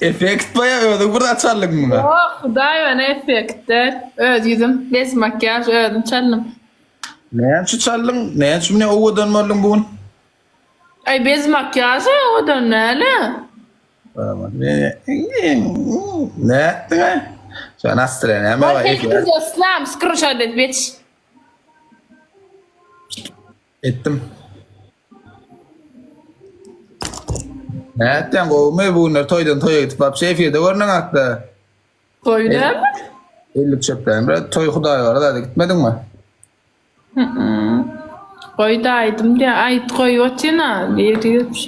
Effekt baýa özüň bir zat çaldyň muňa. Ýok, Hudaý bana effekt däl. Öz ýüzüm, bez makiýaž özüm çaldym. Näme üçin çaldyň? Näme üçin mine owadan bolduň bu gün? Aý bez makiýaž owadan däl-ä. Nätdiň-aý? Şu nastroýeniýa näme Bol bar? sen kızoslam, skryşat et beç. Etdim. Nätdiň gowumy bu günler toýdan toýa gidip wapşe efirde görüneň hakda. Toý näme? Ellik çöpläýin bir toý hudaýgara zada gitmediňmi? Goýda aýdym diýä aýt goýup otyryn-a bir ýüz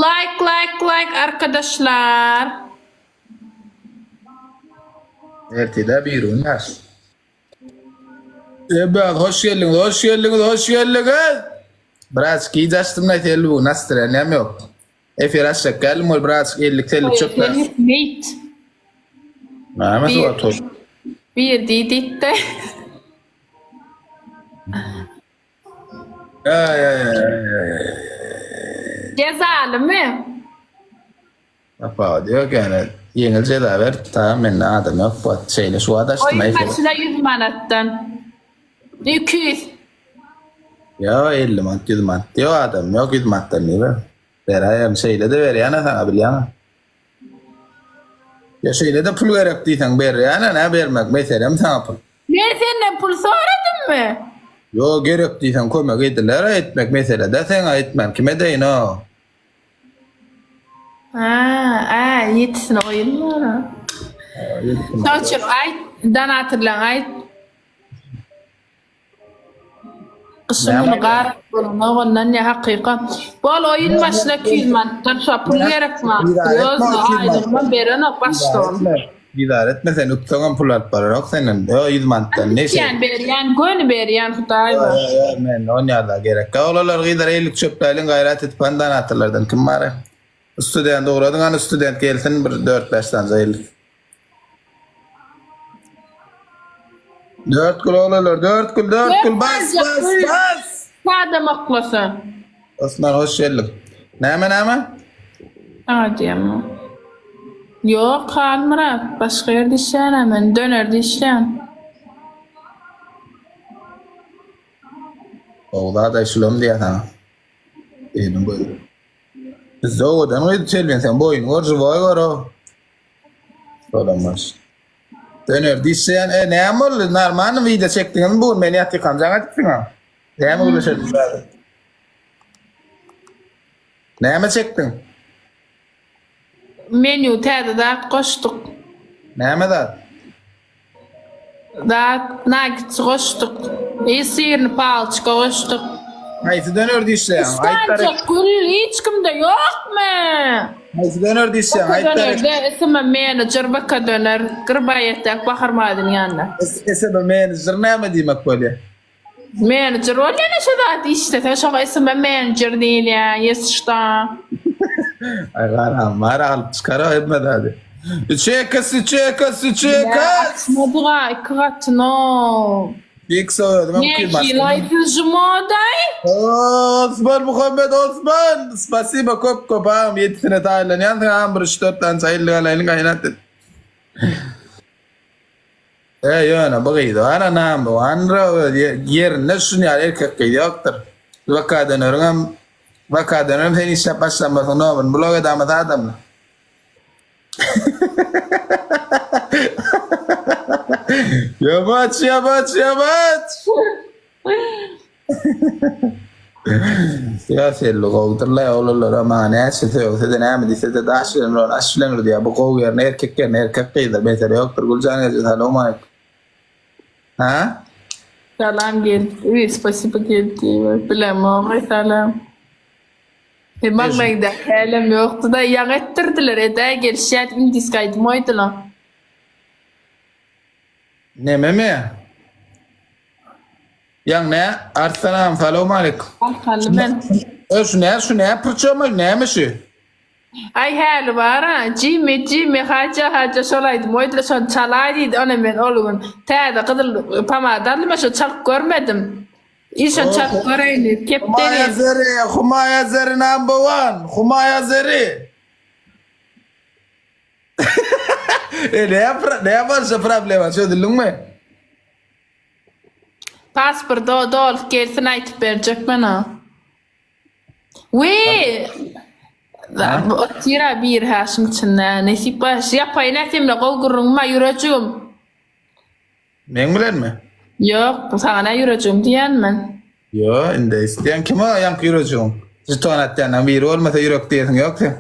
Like like like arkadaşlar. Ertide birigün ýaş. Ebbat hoş geldiňiz hoş geldiňiz hoş geldiňiz. Biraz giç açdym da selbi bu nastreniýam ýok. Efir açjak geldim ol biraz ellik sellik çöpler. Meýt. Näme suwa toý. Bir diýdi-de. Ay ay ay ay ay. Jezalymy? Tapawudy ýok ýöne ýeňil jeza ber tamam mende adam ýok bu wagt şeýle şu wagt açdym Oýun efiri. başyna 100 manatdan. 200. Ýok 50 manat 100 manat ýok adam ýok 100 manatdan diýip beräýerin şeýle-de berýän-ä saňa bilýäňä. Ýa şeýle-de pul gerek diýseň berýän-ä nä bermek meselemi saňa pul. Men senden pul soradymmy? Ýok gerek diýseň kömek ediler-ä etmek mesele-dä seňä etmän kim edeýin-ow. Hä, ä, ýetisini oýun bar. Şoň üçin aýt, donatorlaň aýt. Gyşyň güni gar bolanok ondan ýa hakyka. Bol oýun başyna 200 manatdan şo pul gerek maňa. Serýozno aýlygymam berenok başlygym. Bizar etme sen utsaňam pul alyp bararok senden. Ýo 100 manatdan ne şey. Berýän berýän göni berýän hudaý bar. Ýo ýo men on ýarda gerek. Oglanlar gyzlar ellik çöpläliň gaýrat edip hany donatorlardan kim bar. Student ugradyň hany student gelsin bir dört bäş sanja ellik. Dört gül oglanlar dört gül dört gül bas bas bas. Adam oklasa. Osman hoş geldiň. Näme näme? Saňa diýemok. Ýok Halmyrat, başga ýerde işleýän men, dönerde işleýän. Gowy zat-aý şulam diýýär saňa. Elin goý. Bizde owadan gyz Selbin sen boýuny gör, žiwoý gör-ow. Soramaz. Döner dişleýän, e näme boldy? Normalny wideo çekdiňizmi bu gün? Men ýatykam jaň edipsiň-a. Näme gürleşelim häzir? Näme çekdiň? Menýu täze zat goşduk. Näme zat? Zat nagits goşduk. I syrny palçka goşduk. Haýsy dönerde işleýäň? Aýt Üç sanjak gül hiç kimde ýokmy? Haýsy dönerde işleýäň? Baka Aýt dönerde SMM menejer Baka döner Gyrbaýetdäki Bahar magazynyň ýanynda. SMM menejer näme diýmek bolýar? Menejer bolýan şo zat işlese şoňa SMM menejer diýilýär ýesşda. Aý garam bar alyp çykar o hemme zady. Üçe x üçe x üçe x. Açmadyga iki gaty no. X özüm kim Nähili siz žumodaý? Osman Muhammed Osman spasiba köp köp agam ýetisine taýlanýansyň agam bir üç dört sany çaýly alaýlyň gaýnat et. E ýöne bu gyz bar anam bu anra öz ýerinde şun ýaly erkek gyz ýokdur. Vk dönerin VK dönerim sen işläp başlanmasyň nomerini blok edamasa adamlar. Ýamaç ýamaç ýamaç. Ýa Selli gowudyrlaý oglanlara maňa näçe sögse-de näme diýse-de daş bilen uran aş bilen ur diýýär bu gowy ýerine erkek ýerine erkek gyzdyr mesele ýokdur Güljan eje salowmaleýkim Hä? Salam geldi spasibo geldi bilemok salam. E maňlaýda hälem ýokdy-da ýaňy etdirdiler edäý gelişýär indiski aýdym goýdular. Nememi? Ýaň nä? Arslan agam salowmaleýkum. Galkaly men. E şu nä şu nä prçoma näme şu? Aý häli bara Jimmy Jimmy haja haja şol aýdym goýdular şony çalaý diýdi ony men ol gün täze gyzyl pomada aldym şony çalyp görmedim. I şony çalyp göreýin diýip Humaýa kepderi. Zeri Humaýa Zeri number one Humaýa Zeri. E näme näme bolsa problema çözüldiňmi? Pasport dolup gelsin aýtyp berjek men o. Wi! Otyr-a biri hä şuň içinde. Nesip baş. Ýapaýyn-ä sen bilen gowy gürrüňim bar ýürejigim. Meň bilenmi? Ýok, saňa nä ýürejigim diýýän men. Ýo, indi isleýän kim o ýaňky ýürejigiň? Žeton atýandan biri bolmasa ýürek diýesiň ýok sen.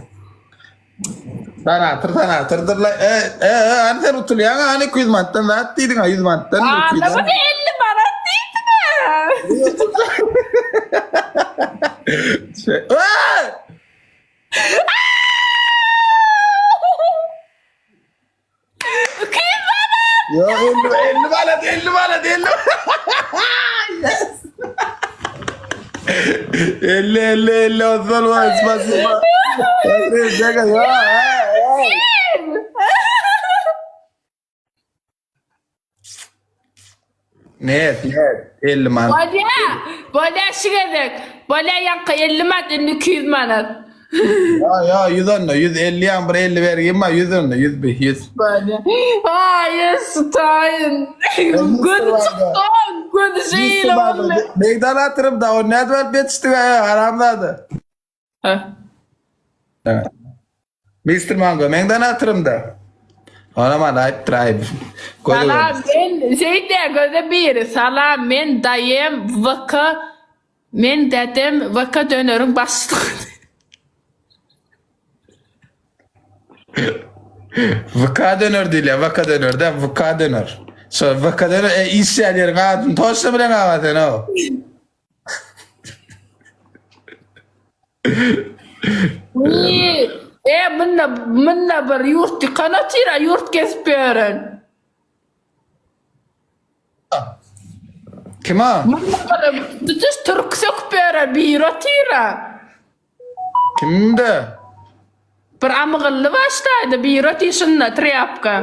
Sanatyr sanatyrdyr-la. E, e, e, hany sen utulýaň hany 200 manatdan zat diýdiň ha 100 manatdan. Adama 50 manat diýdim-ä. Şey, Aa! 200 manat! Yo 50 50 manat 50 manat 50. Yes. 50 50 50 Osman var. Spasiba. Ya. Net net 50 manat. Bolýa, bolýa şu gezek. Bolýa ýaňky 50 manat indi 200 manat. Ýa ýa 100 onda 150 ýaň bir 50 bergin bar 100 onda 100 bir 100. Bolýa. Aý, sutaýyn. Gözi çykdy, gözi şeýle boldy. Begdan atyrym da o nädip alyp ýetişdik haramzada. Ha. Mister Mango meň donatyrymda. Onam alaýypdyr aýyp. Göze Salam men şeýdýä göze biri salam men daýym VK men dädem VK döneriň başlygy. VK döner diýilýär VK döner dä VK döner. Şo VK döner e, işýän ýeriň adyny toşla bilen aga sen o. E munda munda bir ýurt ýykan otyr-a, ýurt gezip ýören. Kim o? Munda bir tutuş türk söküp ýören biri otyr-a. Kimde? Bir amygylly başdaýdy, biri otyr şunda trýapka.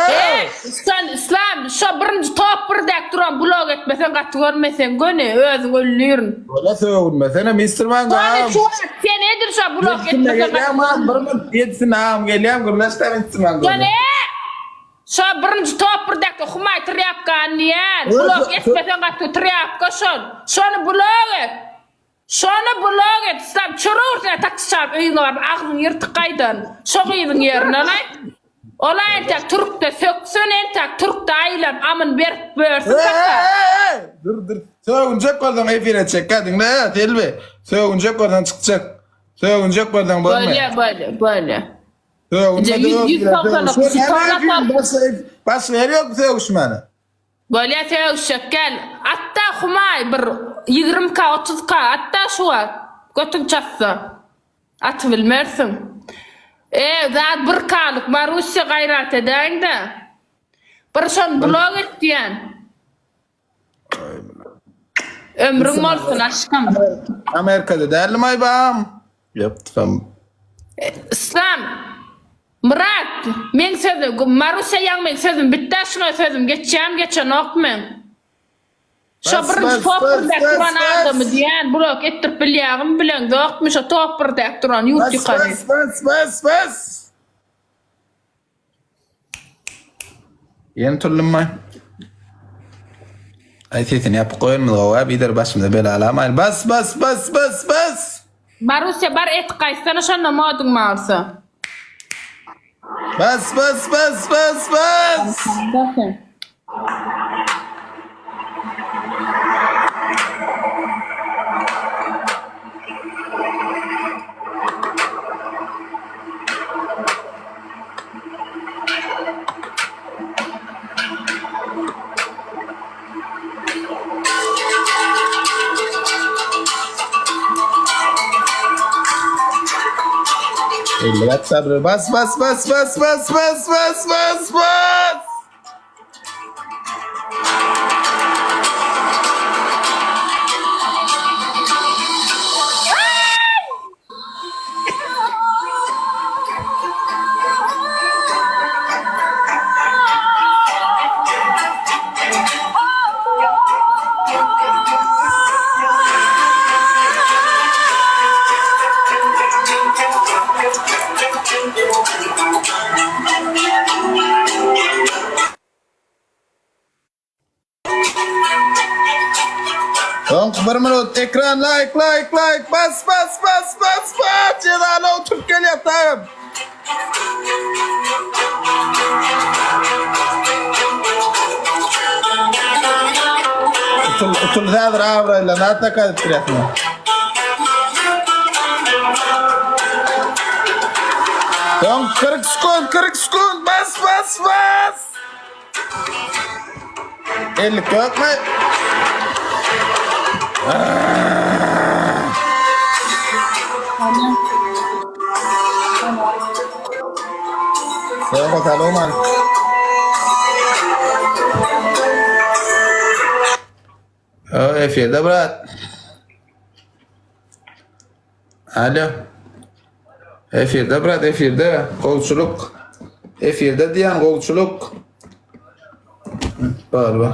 E, sen Islam, şo birinji top bir dek duran blok etmeseň gaty görmeseň göni özüň öldürin. Ola sögünmesene Mr. Mango. Göni şu wagt sen edil şo blok etmeseň gaty Gelýän bir minut ýetsin agam gelýän gürleşde Mr. Mango. Göni şo birinji top bir dek humaý trýapkany diýen. Blok etmeseň gaty trýapka şol. Şony blok et. Şony blok et Islam çörek ursaň taksi çagyryp öýüňe baryp agzyň ýyrtyk gaýdan şo gyzyň ýerine alaý. Ola entek türkde söksün entek türkde aýlanyp amyn berip börsün kaka. Dur dur. Sögünjek bolsaň efire çekkä diňle Selbi. Sögünjek bolsaň çykjak. Sögünjek bolsaň bolmaýar. Bolýa bolýa bolýa. Sögünme Ýüz Başga ýer ýok sögüşmäne. Bolýa sögüşjek gel. Atda Humaý bir 20 k 30 k atda şu wagt götüň çatsa. Atybilmersiň. E zat bir kalyk Marusýa gaýrat edäýiňdä. Bir şony blok et diýän. Ömrüň bolsun aşkym. Amerikada däldim aýbam. Ýapdym. Islam. Myrat, meň sözüm, Marusýa ýaň meň sözüm bitdä şuňa sözüm geçýämi geçenok meň. Şo birinji top birdäk duran adamy diýän blok etdirip bilýäňmi bileňzokmy şo top birdäk duran ýurt ýykany. Bas bas bas bas. Ýene tullummy? Aý sesini ýapyk goýanymyz gowy a bider başymyza bela alamaýyn. Bas bas bas bas bas. Marusýa bar et gaýtsana şonda moduň bolsa. Bas bas bas bas bas. 50 sabry bas bas bas bas bas bas bas bas bas. Bir minut ekran like like like bas bas bas bas bas cezaly oturup gelýär tagam. Utul utul häzir abraýla nat zakaz etdirýärsiň. Soň 40 sekund 40 sekund bas bas bas. Ellik ýokmy? Ýok, salam aleyküm. Efirde brat. Alo. Efirde brat, efirde. Gowçulyk. Efirde diýen gowçulyk. Bar bar.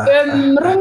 Ömrüm.